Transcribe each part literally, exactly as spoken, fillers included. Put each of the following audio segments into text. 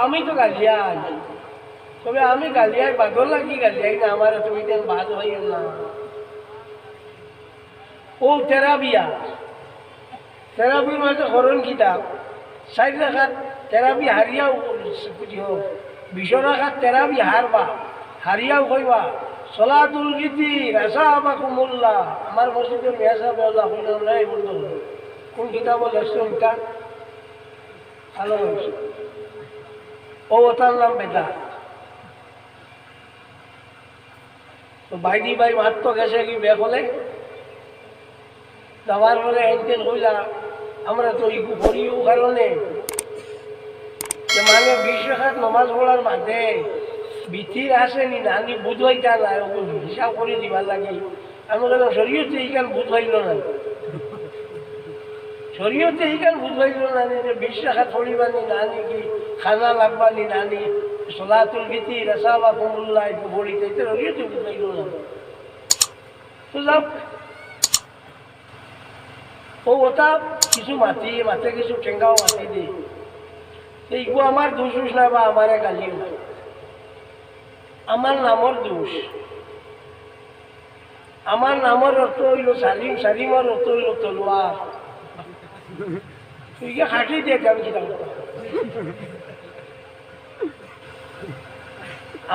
আমি তো গালিয়াই, তবে আমি গালিয়াই, বাদর লাগি গালিয়াই না, আমার তুমি কেন বাদ হইও না। ও তেরাবিয়া, তেরাবির মাঝে করণ কিতা? চাইর রাকাত তেরাবি হারিয়াও, ইয়ো, বিশ রাকাত তেরাবি হারবা, হারিয়াও কইবা, "সলাতুল গিতির আসাবাকুমুল্লাহ।" আমার মসজিদর মিয়া সাহেব আল্লাহ কইল, নাই বলতো, কোন কিতাব লেখছে ওইটা? ভালো হয়েছে। ও, ওটার নাম বেদাত। তো বাইদি ভাই মাত তো গেছে কি বেকলে, যাওয়ার পরে একদিন কইলা, আমরা তো ইগু করি ও কারণে, যে মানে বিশ রাকাত নমাজ পড়ার মাঝে বিতির আছে নি না নি বুঝাইতা না, ওগু হিসাব করি দিবার লাগি। আমি বললাম, শরীয়তে ইখান বুঝাইল না, শরীয়তে ইখান বুঝাইল না নি যে বিশ রাকাত পড়িবা নি না নি, কি খানা লাগবা নি না নি, সলাতুল গিতির আসাবাকুমুল্লাহ, একটু পড়িতে, এটা শরীয়তে বুঝাইল না। তো যাও, ও ওটা কিছু মাতি, মাতে কিছু টেঙ্গাও মাতি দে। তো ইগু আমার দোষ হইস না বা আমারে গালিও না, আমার নামর দোষ। আমার নামর অর্থ হইল সালিম, সালিমর অর্থ হইল তলোয়ার। তুই কি খাটি দিয়ে যাবি কিনা?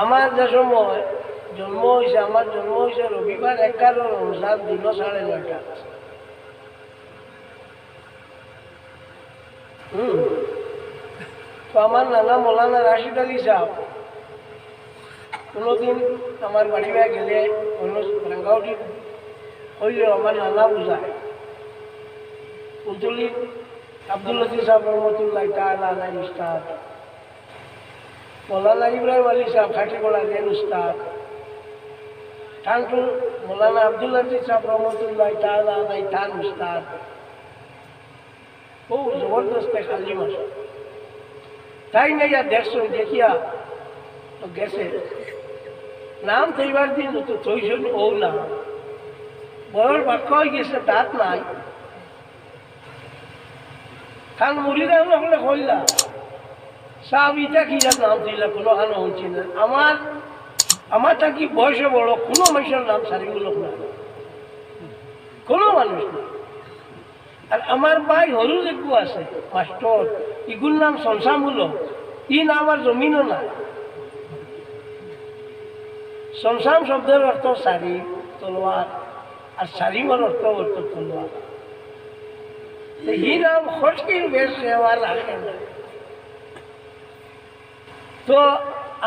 আমার যে সময় জন্ম হইছে, আমার জন্ম হইছে রবিবার এগারো রমজান দিন সাড়ে নয়টা। হুম। তো আমার নানা মৌলানা রাশিদ আলী সাহেব কোনোদিন আমার বাড়ি বায় গেলে, অন্য রাঙ্গাউটি হইলেও আমার নানা বুঝায়। কুলতলি আব্দুল লতিফ সাহেব রহমতুল্লাহ তাআলা আলাইহি উস্তাদ, মৌলানা ইব্রাহিম আলী সাহেব খাটিগড়া দেন উস্তাদ, ঠান্টু মৌলানা আব্দুল লতিফ সাহেব রহমতুল্লাহ তাআলা আলাইহি তান উস্তাদ, ও জবরদস্ত এক আলিম আছে। তাইন আইয়া দেখছইন, দেখিয়া তো গেছে। নাম থইবার দিন তো থইছইন ও না। বয়স বাক্কা হয়ে গেছে, দাঁত নাই। তান মুরিদ আইন হকলে কইলা, "সাব, ইটা কিলা নাম থইলা, কুনুখানো হুনছি না। আমার, আমার থাকি বয়সে বড় কুনু মানুষর নাম সারিমুলক না, কুনু মানুষ না।" আর আমার ভাই হরু যেগু আছে, মাস্টর, ইগুর নাম সমসাম অইলো, ই নাম আর জমিনো নাই। সমসাম শব্দর অর্থ সারি, তলোয়ার, আর সারিমর অর্থ অইলো তলোয়ার। তো ই নাম খটকির বেশ সে আমার রাখে না। তো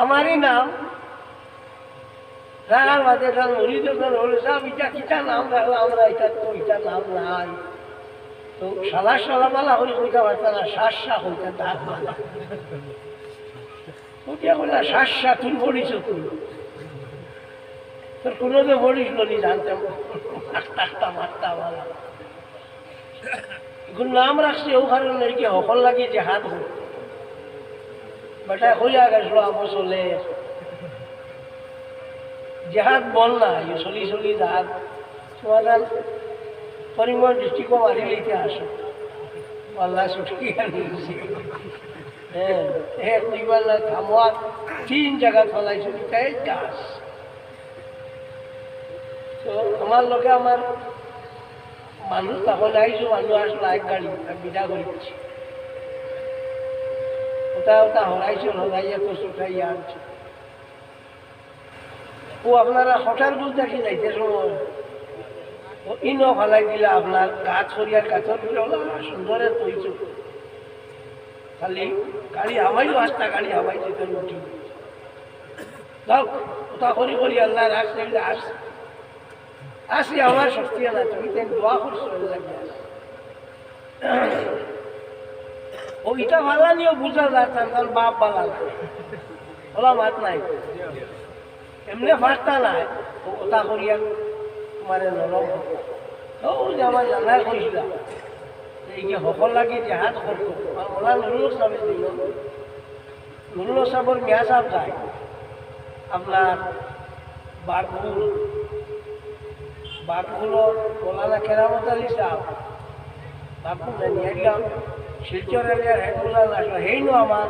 আমারই নাম রাখার বাদে তার মুরিদ যখন হলো, "সাব, ইটা কিতা নাম রাখলা আমরা, ইটা তো ইটা নাম নাই।" তো শালা শালা বালা হলে কইতা পারতা না, "শাসা" কইতা তার বালা। ওকে বললা, "শাসা, তুই পড়িস তুই? তোর কোনো তো পড়িস নি জানতাম।" মারতা, মারতা বালা। ইগুর নাম রাখছি ও কারণে কি হকল লাগি জেহাদ অয়। বেটায় কইয়া গেছিল আবু সলে, জেহাদ বল না, ই চলি চলি যার। তোমার করিমগঞ্জ ডিস্ট্রিক্টও মারি লইতে আসো। আল্লাহ ছুটি আর দিয়েছে। হ্যাঁ, এক দুইবার না থামোয়া, তিন জায়গা ফলাইছে, তাই যাস। তো আমার লগে আমার মানুষ তখন আইসো, মানুষ আসলো এক গাড়ি, আর বিদা করি দিছি। ওটা, ওটা হরাইছে, হরাইয়া তো ছুটাইয়া আনছে। ও আপনারা হঠাৎ বুঝতে কি যাইতে সময়, ও ইনো ফালাই দিলা আপনার গাছ করিয়ার গাছর ভিতরে ওলা সুন্দরে তৈছে। খালি গাড়ি হামাইও, আস্তা গাড়ি হামাই দিতে উঠি। যাও, ওটা করি করি আল্লাহ রাখছে, এগুলো আস-, আসি আমার শক্তি না, তুমি তাই দোয়া করছো, এর লাগি আস। ও ইটা ভালা নিয়েও বুঝা যায়, তার, তার বাপ ভালা না। ওলা মাত নাই। এমনে ফাটতা নাই, ও ওটা করিয়া তোমারে নরম। ও যে আমার নানায় কইছিলা, এই যে হকল লাগি জেহাদ করতো, আর ওলা নুরুল সাহেব দিল। নুরুল সাহেবর মিয়া সাহেব যায়, আপনার বাঘপুর, বাঘপুরর মৌলানা কেরামত আলী সাহেব, বাঘপুর নিয়ারিয়াম, শিলচর এরিয়ার হেড মৌলানা আসলো, হেইনো আমার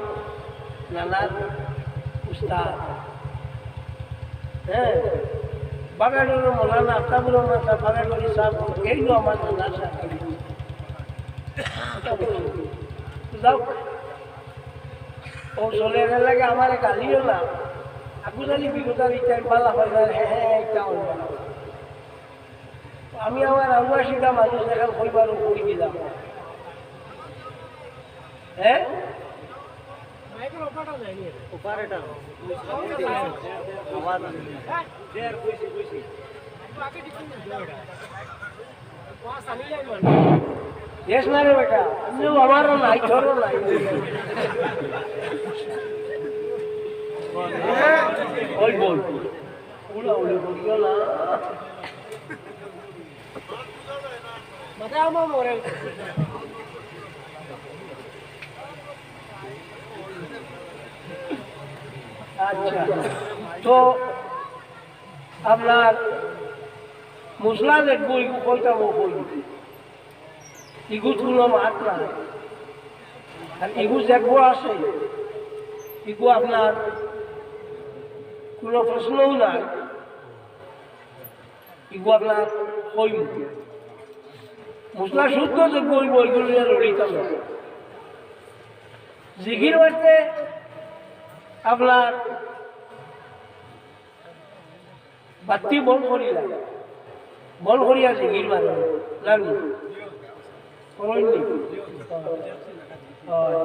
নানার উস্তাদ। হ্যাঁ, বাগাডোর মৌলানা আফতাবুর রহমান সাহেব, বাগাডোরি সাহেব, এইলো আমার নানার সাহেব। যাও, ও চলে গেলে লাগে আমার গালিও না। আবু জানি বিপদ আর ইটাই বালা হয় না, হ্যাঁ, হ্যাঁ, এটা হয় না। আমি আমার আউয়া সিধা মানুষ, এখন কইবার কই দিলাম। হ্যাঁ? Yes না রে বেটা, আমিও আমারও নাই, তোরও নাই। ওই বল, উড়াউড়ি করিও না। আচ্ছা, তো আপনার মশলা দেখবো, ইগু কইতাম ও কই। ইগু কোনো মাত নাই। আর ইগু দেখবো আছে, ইগু আপনার কোনো প্রশ্নও নাই। ইগু আপনার কইমু। মশলা শুদ্ধ যে কইব, ওইগুলো নিয়ে লড়িতাম না। জিকির বাড়তে আপনার বাতি বন্ধ করিলা, বন্ধ করিয়া জিকির মারো, জানি? করইন নি? হয়।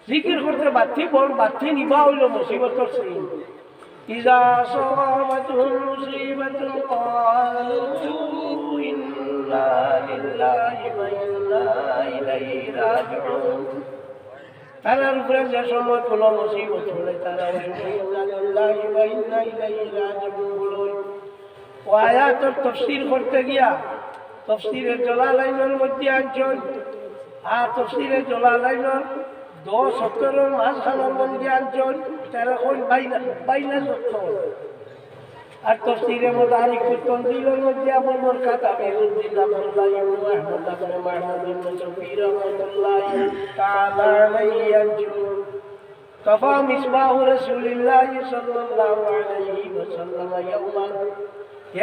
জিকির করতে বাতি বল, বাতি নিবা অইলো মুসিবতর সিন। إذا أصابتهم مصيبة قالوا إنا لله وإنا إليه راجعون। তারার উপরে যে সময় কোনো মুসিবত হলে তারা ওই সময় ইন্না লিল্লাহি ওয়া ইন্না ইলাইহি রাজিউন বলে। ও আয়াতর তফসির করতে গিয়া তফসিরে জালালাইনর মধ্যে আনছইন, আর তফসিরে জালালাইনর দশ সত্তরর মাঝখানর মধ্যে আনছইন, তেরো কোন বাইনা, বাইনা সত্তর। আর তফসিরে মাদারিকুত তানজিলর মধ্যে আবুল বরকাত আমিরুদ্দিন আব্দুল্লাহ ইবনে আহমদ ইবনে মাহমুদ ইবনে শফি রহমাতুল্লাহি তাআলা আলাইহি আনছইন। طفى مصباح رسول الله صلى الله عليه وسلم يوما।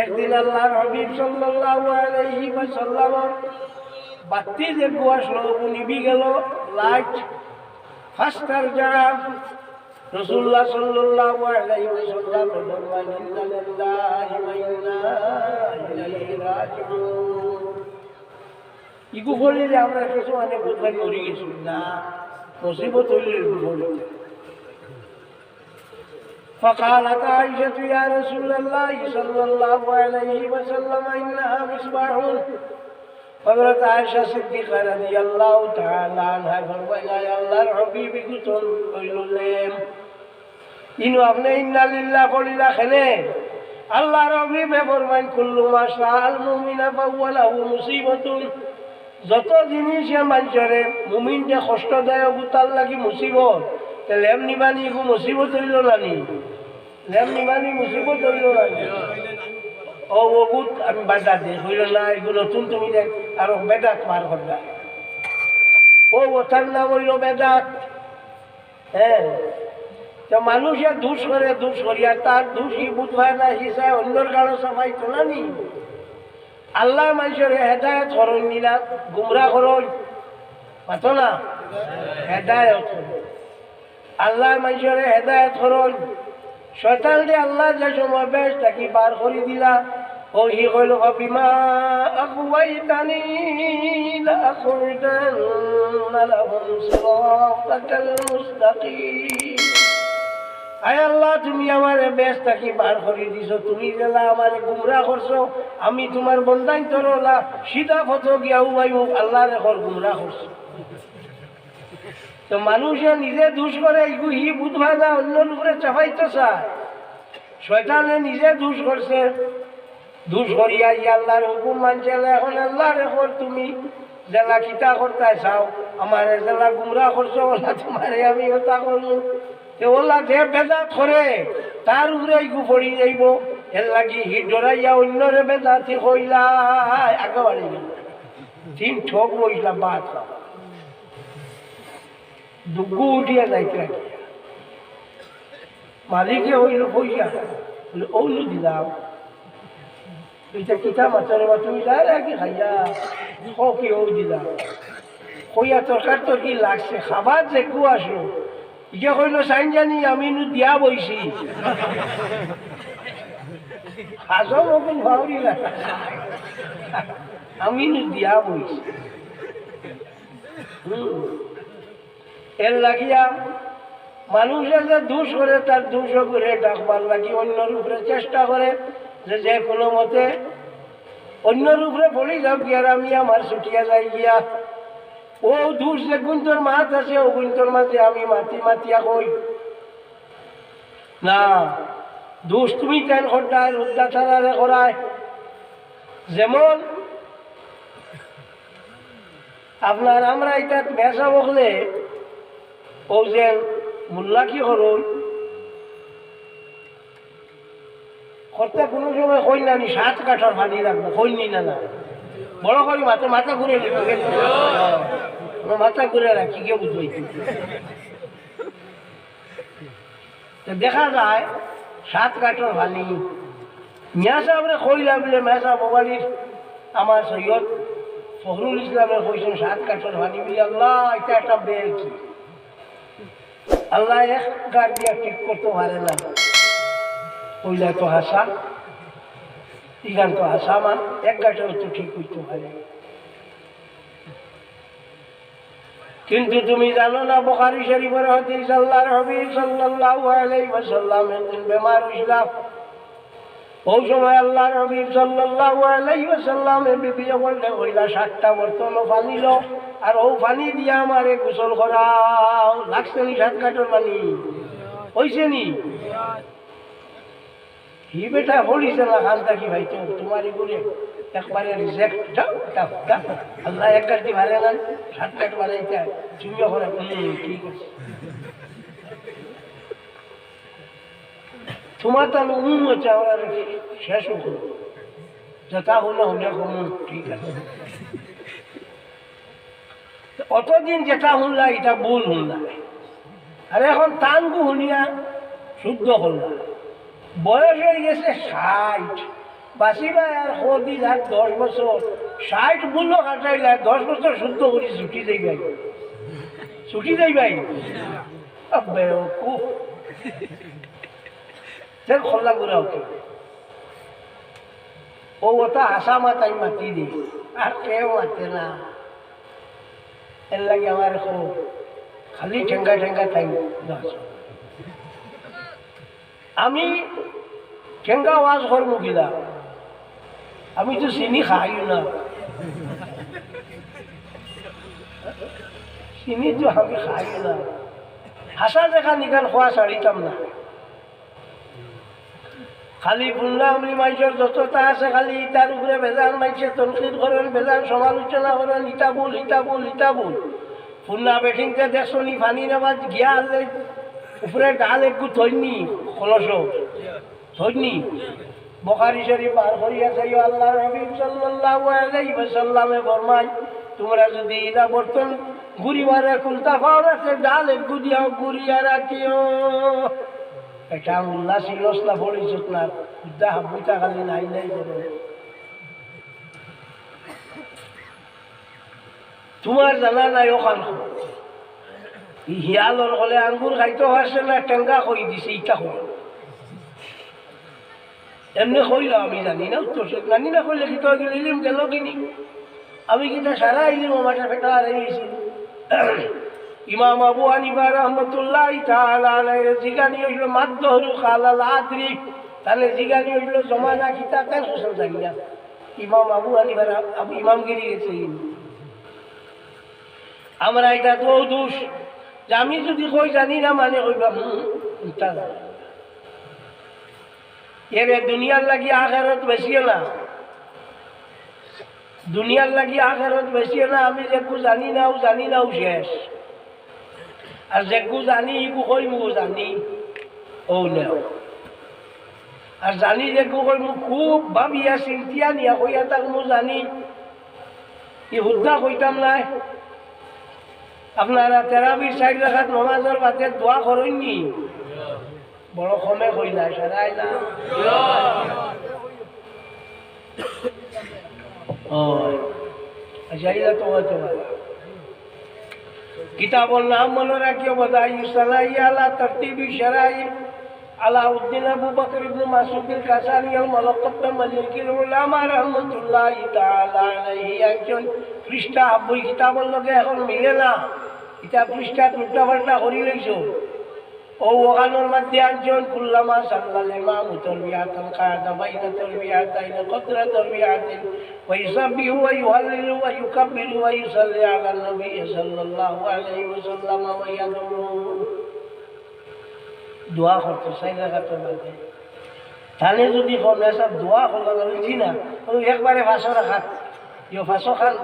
একদিন আল্লাহর হাবিব সাল্লাল্লাহু আলাইহি ওয়াসাল্লামর বাতি যে গুয়াশলো নিবি গেল, লাইট। فاسترجع رسول الله صلى الله عليه وسلم, ফরমাইন, إنا لله وإنا إليه راجعون। ইগু পড়িলে আমরা কিছু মানে কোথায় মরি গেছি না, মুসিবত হইলে ইগু পড়িলে। فقالت عائشة: يا رسول الله صلى الله عليه وسلم، إنها مصباح। হযরত আয়েশা সিদ্দিকা রাদিয়াল্লাহু তাআলা আনহা ফরমাইলা, আল্লাহর হাবিব, ইগু তো অইলো ল্যাম্প। ইনো আপনে ইন্না লিল্লাহ পড়িলা কেনে? আল্লাহর হাবিবে ফরমাইন, كل ما شاء المؤمن فهو له مصيبة। যত জিনিসে মানষরে, মুমিনরে কষ্ট দেয়, অগু তার লাগি মুসিবত। তে ল্যাম্প নিবানি, ইগু মুসিবত অইলো না নি? ল্যাম্প নিবানি মুসিবত অইলো না নি? ও, অগুত আমি বাধা দেই, অইলো না, ইগু নতুন তুমি দেখ, আরো বেদাত বার করবা। ও, ওটার নাম অইলো বেদাত। হ্যাঁ, তো মানুষে দুষ করে, দুষ করিয়া তার দুষ হি বুঝ পায় না, হি চায় অন্যর গালো চাপাই তোলা নি। আল্লায় মানষরে হেদায়েত করইন নি না, গুমরা করইন, মাতো না? হেদায়েত করইন। আল্লায় মানষরে হেদায়েত করইন। শয়তানরে আল্লায় যে সময় বেহেস্ত থাকি বার করি দিলা, ও হি কইলো, فبما أغويتني لأقعدن لهم صراطك المستقيم। আয় আল্লাহ, তুমি আমারে বেহেস্ত থাকি বার করি দিছো, তুমি যেলা আমারে গুমরা করছো, আমি তুমার বন্দাইন্তর অলা সিধা পথো গিয়া উবাইমু, আল্লারে কর গুমরা করছো। তো মানুষে নিজে দুষ করে, ইগু হি বুঝ পায় না, অন্যর উপরে চাপাইতো চায়। শয়তানে নিজে দুষ করছে, দুষ করিয়া ই আল্লাহর হুকুম মানছে না। এখন আল্লারে কর তুমি যেলা কিতা করতায় চাও, আমারে যেলা গুমরা করছো, অলা তুমারে আমি অতা করমু। তে অলা যে বেদাত করে, তার উপরে ইগু পড়ি যাইবো। এর লাগি হি ডরাইয়া অন্যরে বেদাতি কইলা, আগে বাড়ি গেল। তিন ঠক বইলা বাদ। দুগু উঠিয়া যাইতে লাগিয়া। মালিকে কইল, "কইয়া?" বলে, "অউ নু দিলাম।" "ইটা কিতা মাতরে বা, তুমি যাইর আগে খাইয়া?" "কও কি, অউ দিলাম।" কইয়া তরকার তরকি লাগছে, খাবার যেগু আসলো, ইগে কইল, "চাইন জানি আমি নু দিয়া বইছি।" হাজম অখন ফাউরি লাগা, "আমি নু দিয়া বইছি।" হুম। এর লাগিয়া মানুষে যে দুষ করে, তার দুষ করে ঢাকবার লাগি অন্যর উপরে চেষ্টা করে, যে যে কোনো মতে অন্যর উপরে পড়ি যাও গিয়া, আর আমি আমার ছুটিয়া যাই গিয়া। অউ দুষ যেগুইন্তর মাত আছে, অগুইন্তর মাঝে আমি মাতি মাতিয়া কই না, দুষ তুমি তাইন কররায়, হুদ্দা তারারে করায়। যেমন আপনার আমরা ইটা মেসাব অকলে, অউ যে মোল্লা কি করইন, করতে কোনো সময় কইন না নি, সাত কাঠর পানি লাগবো, কইন নি না, না। বড় করি মাথা, মাথা ঘুরে নি, ঠিক আছে? মাথা ঘুরে রাখি, কেউ বুঝবে। তো দেখা যায়, সাত কাঠর পানি। মিয়া সাবরে কইলা বলে, মিয়া সাব অবাড়ির আমার সৈয়দ ফখরুল ইসলামে কইছইন, "সাত কাঠর পানি।" বলে, "আল্লাহ, ইটা একটা বেল কি?" আল্লাহ এক গাঁট দিয়া ঠিক করতো পারে না। কইলা তো হাছা, ইখান তো হাছা মা, এক গাঁটেও তো ঠিক করতো পারে। কিন্তু তুমি জানো না, বুখারী শরীফর হাদিস, আল্লাহর হাবিব সাল্লাল্লাহু আলাইহি ওয়াসাল্লাম একদিন বেমার অইছলা। অউ সময় আল্লাহর হাবিব সাল্লাল্লাহু আলাইহি ওয়াসাল্লামে বিবি অকলরে কইলা, "সাতটা বর্তন পানি লও, আর অউ পানি দিয়া আমারে গোসল করাও।" লাগছে নি সাত কাঠর পানি? অইছে নি? হি বেটা পড়িছে না, খান থাকি ভাই, তো তোমার ইগুরে একবারে reject, যাও, যাও, যাও। আল্লাহ এক গাঁট দি পারে না, সাত গাঁট বানাইতে হয়। তুমি যখন, হুম, ঠিক আছে। তোমার তো আমি হুম হচ্ছে, আমরা শেষ করবো। যেটা হলো, হলে হুম, ঠিক আছে। অতদিন যেটা হুনলা, ইটা ভুল হুনলা। আর এখন তানগু হুনিয়া শুদ্ধ করলা। বয়স অইগেছে ষাইট, বাঁচিবা আর কদিন, আর দশ বছর। ষাইট ভুলও কাটাইলা, দশ বছর শুদ্ধ করি ছুটি যাইবায়, ছুটি যাইবায়। আ, বেওকুফ। দেখ, খল্লা ঘুরা উঠে। অউ অতা হাছা মাত আমি মাতি দেই, আর কেউ মাতে না। এর লাগি আমার খুব খালি ঠেঙ্গা ঠেঙ্গা তাই। আমি ঠেঙ্গা ওয়াজ করমু কিলা? আমি তো চিনি খাইও না, চিনি তো আমি খাইও না। হাছা যেখান ইখান খোয়া ছাড়িতাম না। খালি পুন্না আমলি মাইনষর যততা আছে, খালি ইতার উপরে বেজান মাইনষে তনকিদ করইন, বেজান সমালোচনা করইন, ইতা ভুল, ইতা ভুল, ইতা ভুল। পুন্না বেটিন্তে দেখছো নি, পানি নেবার গিয়া আনলে উপরে ডাল একটু থইন নি, কলস থইন নি। বুখারী শরীফ বার করিয়া চাইও, আল্লাহর হাবিব সাল্লাল্লাহু আলাইহি ওয়াসাল্লামে ফরমায়, "তোমরা যদি ইলা বর্তন ঘুরিবারে কুন্তা পাও না, তে ডাল একটু দিয়া ঘুরিয়া রাখিও।" এটা আঙুল্লা ছিল, আসলা পড়িছত না, উদ্দা হাবুতা খালি নাই নাই করে। তোমার জানা নাই ওখান। ই হিয়ালর হলে আঙ্গুর খাইতে পারছে না, টেঙ্গা কই দিছে, ইটা কই? এমনি কইলো, আমি জানি না, উত্তর সে জানি না কইলে কি তো ইলিম গেল কিনি? আমি কিতা সারা ইলিম আমার পেটে আর এই ইলিম। ইমাম আবু হানিফা রহমতুল্লাহ তাআলা আলাইহি জিগানি হইল, "মাদ দহরু?" ক্বালা, "লা আদরি।" তাহলে জিগানি হইল, "জমানা কিতা?" তার হোসেন জানি না। ইমাম আবু হানিফার আব-, ইমামগিরি গেছে। আমরা এটা তো দোষ যে আমি যদি কই জানি না, মানে কইবা, "হুম, ইটা জানি না।" এরে দুনিয়ার লাগি আখেরাত বেচিও না, দুনিয়ার লাগি আখেরাত বেচিও না। আমি যেগু জানি না, অউ জানি না, অউ শেষ। আর যেগু জানি, ইগু কইমু জানি, অউ নেও। আর জানি যেগু কইমু, খুব ভাবিয়া চিন্তিয়া নিয়া কইয়া থাকমু জানি, ই হুদ্দা কইতাম নায়। আপনারা তেরাবির চাইর রাকাত নমাজর বাদে দোয়া করইন নি? বড় কমে কইলা, সারাই না। ও, আচ্ছা, এটা তো হয়তো ভালো। কিতাবর নাম মনে রাখিও, বাদাইউস সানাই আলা তারতিবি শারাই আলাউদ্দিন আবু বকর ইবনে মাসুদ আল কাসানি আল মুলাক্কাব বিমালিকুল উলামা রহমাতুল্লাহি তাআলা আলাইহি। একজন পৃষ্ঠা বই কিতাবর লগে এখন মিলে না, এটা পৃষ্ঠা উল্টা পাল্টা করি লইছো। ও ওখানোর মধ্যে আনছইন, কুল্লামা সাল্লাল ইমামু তারবিয়াতান কাদা বাইনা তারবিয়াতাইন কদরা তারবিয়াতাইন ওয়া ইউসাব্বিহু ওয়া ইউহাল্লিলু ওয়া ইউকাব্বিরু ওয়া ইউসাল্লি আলান নবী সাল্লাল্লাহু আলাইহি ওয়াসাল্লাম ওয়া ইয়াদউ। দোয়া করতো চাইর রাকাতর মধ্যে। তাইলে যদি কমে সব দোয়া করলো না, বুঝছি না, ও একবারে পাঁচশো রাকাত, ইয়ো পাঁচশো খান,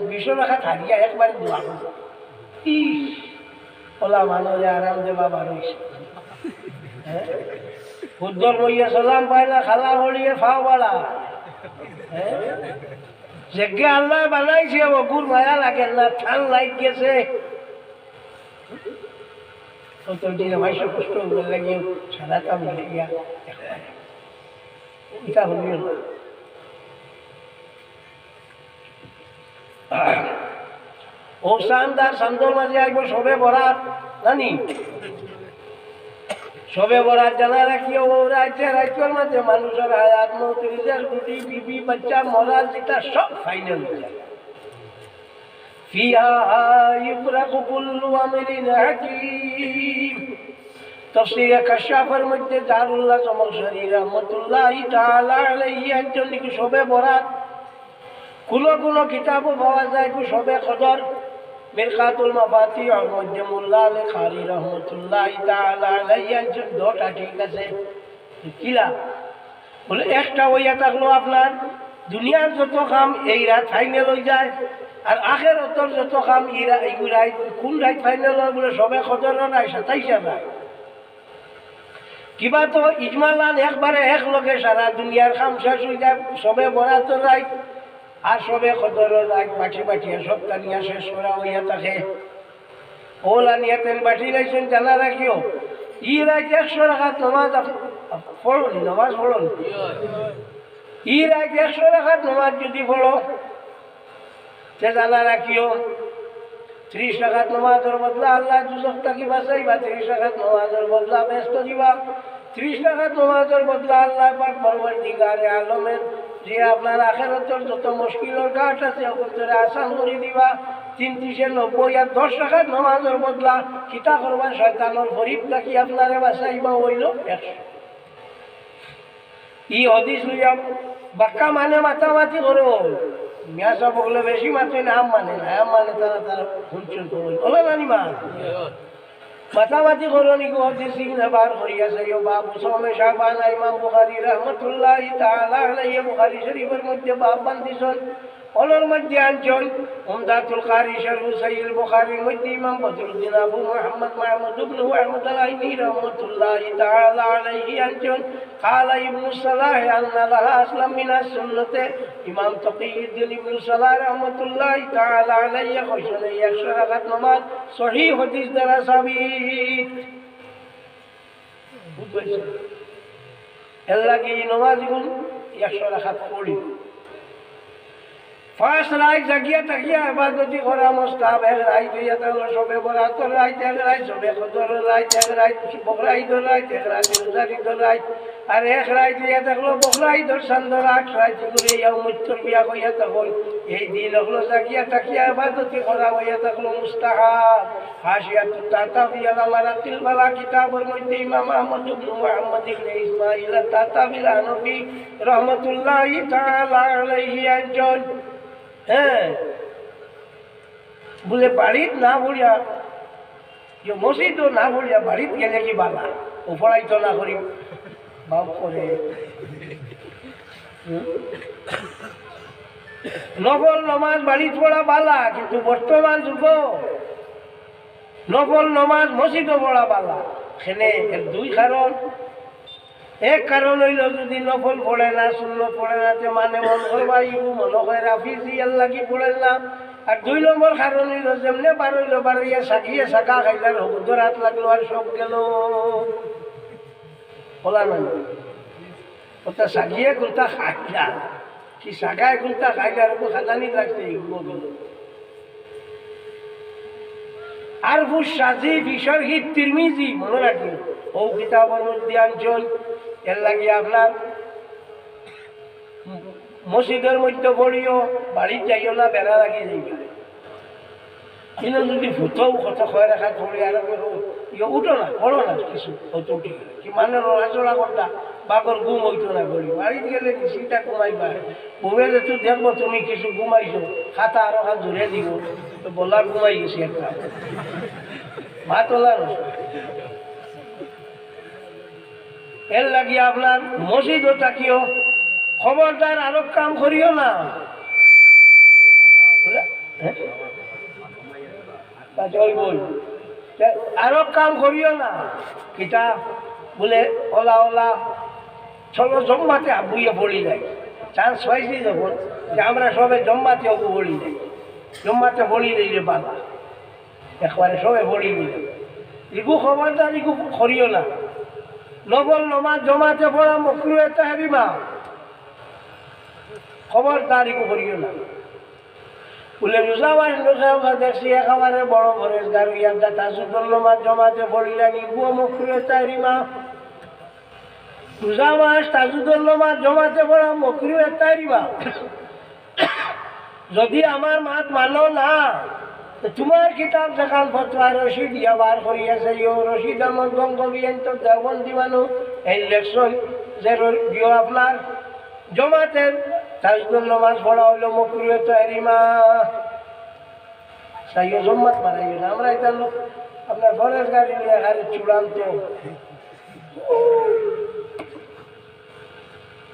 বিশ রাকাত হারিয়া একবারে দোয়া করতো। ইস, ওলা মানুষে আরাম দে বাবা রইছে। হ্যাঁ? উদ্দর বইয়া সালাম পায় না, খালা হলিয়ে ফাও বাড়া। হ্যাঁ? যেগে আল্লাহ বানাইছে, ওগুর মায়া লাগে না, ঠান লাগ গেছে। ও তো দিনে মাইশে কষ্ট হইবার লাগে, সারা কাম মিলিয়া একবারে। এটা হইল না। ও চান্দ আর চান্দর মাঝে আইব শবে বরাত, জানি? শবে বরাত জানা রাখিও, ও রাইতে, রাইতর মাঝে মানুষর হায়াত মউত, রিজিক রুজি, বিবি, বাচ্চা, মরা, জিতা সব ফাইনাল হয়ে যায়। ফিহা ইউফরাকু কুল্লু আমরিন হাকিম। তাফসীরে কাশশাফর মধ্যে জারুল্লাহ জমাখশরী রহমতুল্লাহি তাআলা আলাইহি একজন লিখি শবে বরাত। কুনো কুনো কিতাবো পাওয়া যায় গো শবে কদর। মিরকাতুল মাফাতিহর মধ্যে মোল্লা আলী কারি রহমতুল্লাহি তাআলা আলাইহি একজন দুইটা ঠিক আছে। কিলা? বলে, একটা অইয়া থাকলো আপনার দুনিয়ার যত কাম এই রাইত ফাইনাল অই যায়, আর আখেরাতর যত কাম এই রা-, এই রাইত, কোন রাইত ফাইনাল অয়? বলে, শবে কদরর রাইত, সাতাইশর রাইত। কিবা তো ইজমালান একবারে এক লগে সারা দুনিয়ার কাম শেষ অই যায় শবে বরাতর রাইত, আর শবে কদরর রাইত বাটি বাটিয়া সব টানিয়া শেষ করা অইয়া থাকে। ওলা নিয়া তেন বাটি লাইছইন, জানা রাখিও। ই রাইত একশো রাকাত নমাজ আপ-, আপ-, পড়ো নি, নমাজ পড়ো নি। ই রাইত একশো রাকাত নমাজ যদি পড়ো, তে জানা রাখিও, ত্রিশ রাকাত নমাজর বদলা আল্লাহ দুজখ থাকি বাঁচাইবা, ত্রিশ রাকাত নমাজর বদলা বেহেস্ত দিবা। ত্রিশ রাকাত নমাজর বদলা আল্লাহ পাক পরওয়ারদিগারে আলমে যে আপনার আখেরাতর যত মুশকিলর ঘাট আছে, অগুন্তরে আসান করি দিবা। তিন ত্রিশে নব্বই, আর দশ রাকাত নমাজর বদলা কিতা করবা, শয়তানর ফরিব থাকি আপনারে বাঁচাইবা, অইলো একশো। ই হাদিস লইয়া বাক্কা মানে মাতামাতি করো। মিয়া সাব অকলে বেশি মাতে না, আম মানে না, আম মানে তারা, তারা হুনছইন তো। ওলা নানি মা? মাতামাতি করো নি গো, হাদিস ইগু বার করিয়া চাইও, বাবু সওমে শাবান, ইমাম বুখারী রহমতুল্লাহি তাআলা আলাইহি বুখারী শরীফর মধ্যে বাব বান্ধিছইন। অনর মধ্যে আনছইন উমদাতুল কারি শরহু সহিহুল বুখারীর মধ্যে ইমাম বদরুদ্দিন আবু মুহাম্মদ মাহমুদ ইবনে আহমদ আল আইনি রহমতুল্লাহি তাআলা আলাইহি আনছইন, قال ابن الصلاح أن لها أصلا من السنة। ইমাম তকিউদ্দিন ইবনে সালাহ রহমতুল্লাহি তাআলা আলাইহি কইছইন, এই একশো রাকাত নামাজ সহিহ হাদিস দ্বারা সাবিত। বুঝছইন? এর লাগি ই নামাজ ইগুন একশো রাকাত পড়ি। পাঁচ রাইত জাগিয়া থাকিয়া ইবাদতি করা মুস্তাহাব। এক রাইত অইয়া থাকলো শবে বরাতর রাইত, এক রাইত শবে কদরর রাইত, এক রাইত বকরা ইদর রাইত, এক রাইত রোজার ইদর রাইত, আর এক রাইত অইয়া থাকলো বকরা ইদর চান্দর আট রাইত, ইগুরে ইয়াউমুত তারবিয়া কইয়া থাকইন। এই দিন অকলো জাগিয়া থাকিয়া ইবাদতি করা অইয়া থাকলো মুস্তাহাব। হাশিয়াতুত তাতাবি আলা মারাকিল বালা কিতাবর মধ্যে ইমাম আহমদ ইবনে মুহাম্মদ ইবনে ইসমাইল আত তাতাবি আল হানাফি রহমতুল্লাহি তাআলা আলাইহি আনছইন। হ্যাঁ, বুলে বাড়িত না পড়িয়া, যে মসজিদো না পড়িয়া বাড়িত গেলে কি বালা? ও পড়াইতো না করি, বাপ করে। হুম? নফল নমাজ বাড়িত পড়া বালা, কিন্তু বর্তমান যুগো নফল নমাজ মসজিদো পড়া বালা। কেনে? এর দুই কারণ। এক কারণ অইলো, যদি নফল পড়ে না, সুন্নত পড়ে না, তে মানে মন করবা, ইগু মনে হয় রাফিজি, এর লাগি পড়ে না। আর দুই নম্বর কারণ অইলো, যেমনে বার অইলো, বার অইয়া সাগিয়ে সাগা খাইলার, হগুদর আত লাগলো আর সব গেল। ওলা না, ওটা সাগিয়ে কুনটা খাইলা, কি সাগায় কুনটা খাইলা, আর খাদানি লাগছে, এগুলো গেল। আরফুস সাজি ফি শারহি তিরমিজি, মনো রাখিও, ও কিতাবর মধ্যে আনছইন। এর লাগি আপনার মসজিদর মধ্যে পড়িও, বাড়িত যাইও না, বেড়া লাগি যাইবে। কিন্তু যদি ফুতও কত কয় রাখাত পড়ি, আর আমি কই, "ইয়ে উঠো না, পড়ো না কিছু, অত উঠি গেলে।" কি মানে নড়াচড়া করতা, বাগর ঘুম অইতো না পড়ি। বাড়িত গেলে চিন্তা ঘুমাইবা। ঘুমে যে তুই দেখবো তুমি কিছু ঘুমাইছো, খাতা আরো খান জুড়ে দিব, তো বলা ঘুমাই গেছি একটা। মা তোলা না। এর লাগি আপনার মসজিদও থাকিও, খবরদার আরো কাম করিও না। বুঝলে? হ্যাঁ? তা জয় বল। তা আরো কাম করিও না। কিতা বলে, ওলা ওলা, চলো জম্মাতে আবুয়ে পড়ি যাই। চান্স পাইছি যখন, যে আমরা সবে জম্মাতে অবু পড়ি যাই, জম্মাতে পড়ি যাই রে বাবা। একবারে সবে পড়ি নিল। ইগু খবরদার ইগু করিও না। নফল নমাজ জমাতে পড়া মকরুহে তাহরিমা। খবরদার ইগু করিও না। বলে রোজা মাস লোকে আমরা দেখছি একেবারে বড় পরেজগার অইয়া দা তাহাজ্জুদর নমাজ জমাতে পড়িলা নি, ইগুও মকরুহে তাহরিমা। রোজা মাস তাহাজ্জুদর নমাজ জমাতে পড়া মকরুহে তাহরিমা। যদি আমার মাত মানো না, তো তোমার কিতাব যেখান ফতোয়া রশিদ ইয়া বার করিয়া চাইও, রশিদ আহমদ গঙ্গবি এন তো দেওবন্দি মানু, এই লেখছইন যে র-, দিও আপনার জমাতের তাহাজ্জুদর নমাজ পড়া অইলো মকরুহে তাহরিমা। চাইও জমাত বাড়াইও না, আমরা এটা লোক আপনার ফরেজগারি নিয়ে এখানে চূড়ান্ত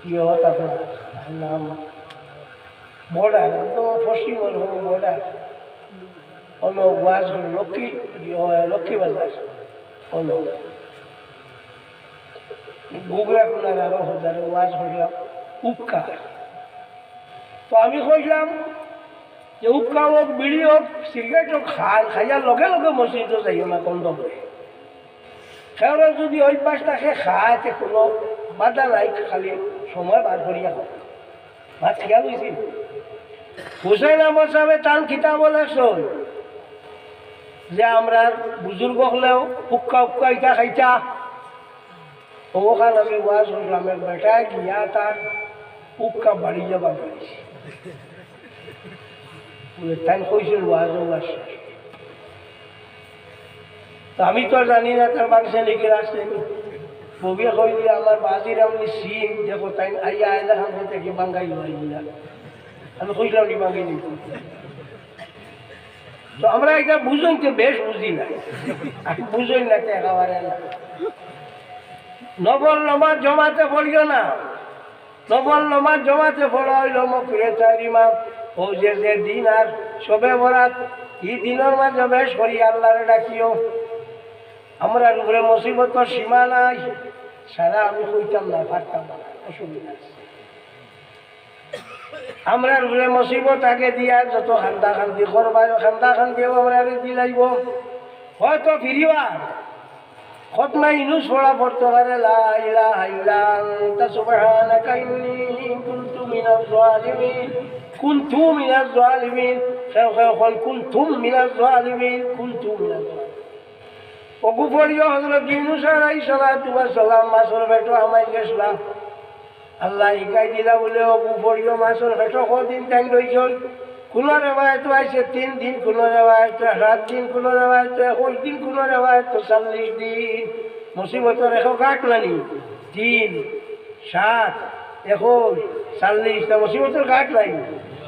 ইয়ে হতা আপনার নাম বর্ডার, একদম পশ্চিম বর্ডার। অন্য ওয়াজ হলো লক্ষ্মী, ইয়ে হয় লক্ষ্মী বাজার। অন্য গুগরা কুলার আরো হাজার ওয়াজ হইলাম উক্কা। তো আমি কইলাম যে উক্কা হোক, বিড়ি হোক, সিগারেট হোক, খান, খাইয়া লগে লগে মসজিদো যাইও না, বন্ধ করে। কেউর যদি অভ্যাস থাকে, খায়, তে কোনো বাধা নাই, খালি সময় বার করিয়া খাও। মাত খেয়াল অইছে? হুসেন আহমদ সাহেবে তান কিতাব লেখছইন যে আমরার বুজুর্গ অকলেও হুক্কা হুক্কা ইটা খাইতা। অখান আমি ওয়াজ করলাম, এক বেটায় গিয়া তার হুক্কা বাড়িয়া বানাইছে। বলে, তাই কইছিল ওয়াজ ওয়াজ। তো আমি তো আর জানি না তার বাক্সে লিখে রাখছে। ববিয়া কইলি, "আমার বাজির আমলি সিম, দেখো তাই আইয়া আইলা খান থেকে বাঙ্গাই হইলা।" আমি কইলাম, "নি বাঙ্গাই নি।" তো আমরা এটা বুঝইন তো বেশ বুঝি না। আমি বুঝইন না তো একেবারে না। নফল নমাজ জমাতে পড়িও না। নফল নমাজ জমাতে পড়া অইলো মকরুহে তাহরিমা। ও যে, যে দিন আর শবে বরাত, ই দিনর মাঝে বেশ করি আল্লাহরে ডাকিও। আমরার উপরে মুসিবতর সীমা নাই, সারা আমি কইতাম না, পারতাম না, অসুবিধা আছে। আমরার উপরে মুসিবত আগে দিয়া যত খান্দা খান্দি করবা, খান্দা খান্দিও আমরারে দিলাইবো। হয়তো ফিরিবার খতমে ইউনুস পড়া পড়তো পারে, লা ইলাহা ইল্লা আনতা সুবহানাকা ইন্নী কুনতু মিনাজ জালিমিন, কুনতু মিনাজ জালিমিন। কেউ কেউ কইন, কুনতুম মিনাজ জালিমিন, কুনতু মিনাজ জালিমিন। অগু পড়িও হযরত ইউনুস আলাইহিস সালাতু ওয়াস সালাম মাছর পেটো হামাই গেছলা। আল্লায় হিকাই দিলা বুলে, অগু পড়িও মাছর পেটো কয়দিন তাইন রইছইন। কুনু রেওয়ায়েতো আইছে তিন দিন, কুনু রেওয়ায়েতো সাত দিন, কুনু রেওয়ায়েতো একুশ দিন, কুনু রেওয়ায়েতো চল্লিশ দিন। মুসিবতর এখো ঘাট নানি? তিন, সাত, একুশ, চল্লিশ, তা মুসিবতর ঘাট নাই।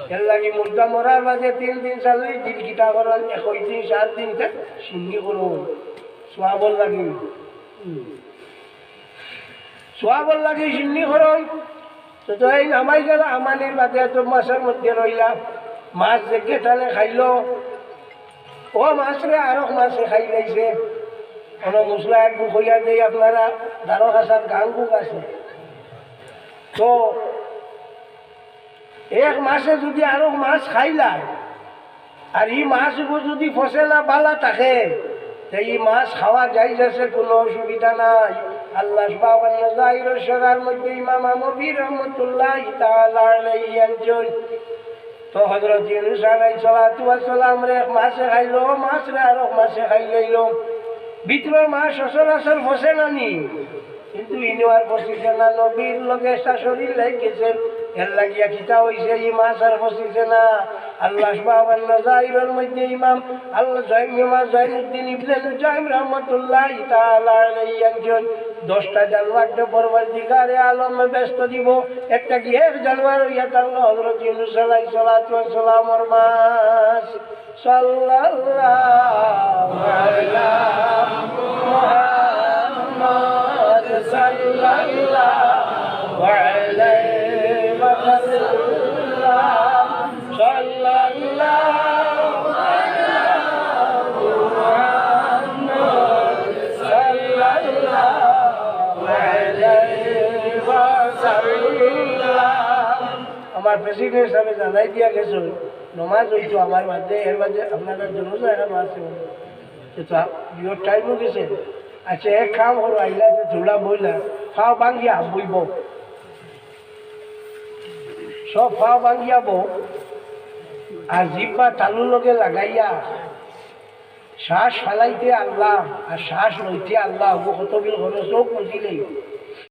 এর লাগি মুর্দা মরার বাদে তিন দিন, চল্লিশ দিন কিতা করইন, একুশ দিন, সাত দিন তা সিন্নি করইন। সওয়াবর লাগি। হুম। সওয়াবর লাগি সিন্নি করইন। তো, তো এই হামাই গেলা, হামানির বাদে তো মাছর মধ্যে রইলা, মাছ যেগে তালে খাইলো, ও মাছরে আরক মাছে খাইলাইছে। কোনো মুসলা এক বুক হইয়া দেই আপনারা, ধারো কাছার গাঙ্গুক আছে। তো এক মাছে যদি আরক মাছ খাইলায়, আর ই মাছ উপর যদি ফসে না বালা থাকে, তে ই মাছ খাওয়া জায়েজ আছে, কুনু অসুবিধা নাই। আল্লাহ সুবহানাহু ওয়া তাআলার শরার মধ্যে ইমাম আমবি রহমতুল্লাহি তাআলা আলাইহি আনছইন। তো হযরত ইউনুস আলাইহিস সালাতু ওয়াস সালামরে এক মাছে খাইলো, মাছরে আরক মাছে খাইলাইলো। ভিতরর মাছ সচরাচর ফসে না নি, কিন্তু ইনো আর ফসিছে না, নবীর লগে শাশুড়ির লাগি গেছে, এর লাগিয়া কিতা অইছে, ই মাছ আর ফসিছে না। আল্লাহ সুবহানাহু ওয়া তাআলার মধ্যে ইমাম আল্লাহ জয়নুল ইমাম জয়নুদ্দিন ইবনে নুজাইম রহমতুল্লাহি তাআলা আলাইহি আনছইন, দশটা জানোয়াররে পরওয়ারদিগারে আলমে বেহেস্তো দিবো, একটা কি এক জানোয়ার অইয়া থাকলো হযরত ইউনুস আলাইহিস সালাতু ওয়াস সালামর মাছ। সাল্লাল্লাহু আলা মুহাম্মদ সাল্লাল্লাহু আলাইহি ওয়াসাল্লাম। সাল্লাল্লাহু আলা মুহাম্মদ সাল্লাল্লাহু আলাইহি ওয়াসাল্লাম। আমার প্রেসিডেন্ট সাহেব জানাই দিয়া গেছইন, নমাজ অইতো আমার বাদে, এর বাদে আপনারা জনাজা এখানো আছে। তো তা বিয়োর টাইমও গেছে। আচ্ছা, এক কাম করো, আইলা যে ধুলা ময়লা, ফাও ভাঙ্গিয়া বইবো, সব ফাও ভাঙ্গিয়া বও, আর জিব্বা তালুর লগে লাগাইয়া শ্বাস ফালাইতে আল্লাহ আর শ্বাস লইতে আল্লাহ, ও কত বিল ঘন চোখ মুছিলেই।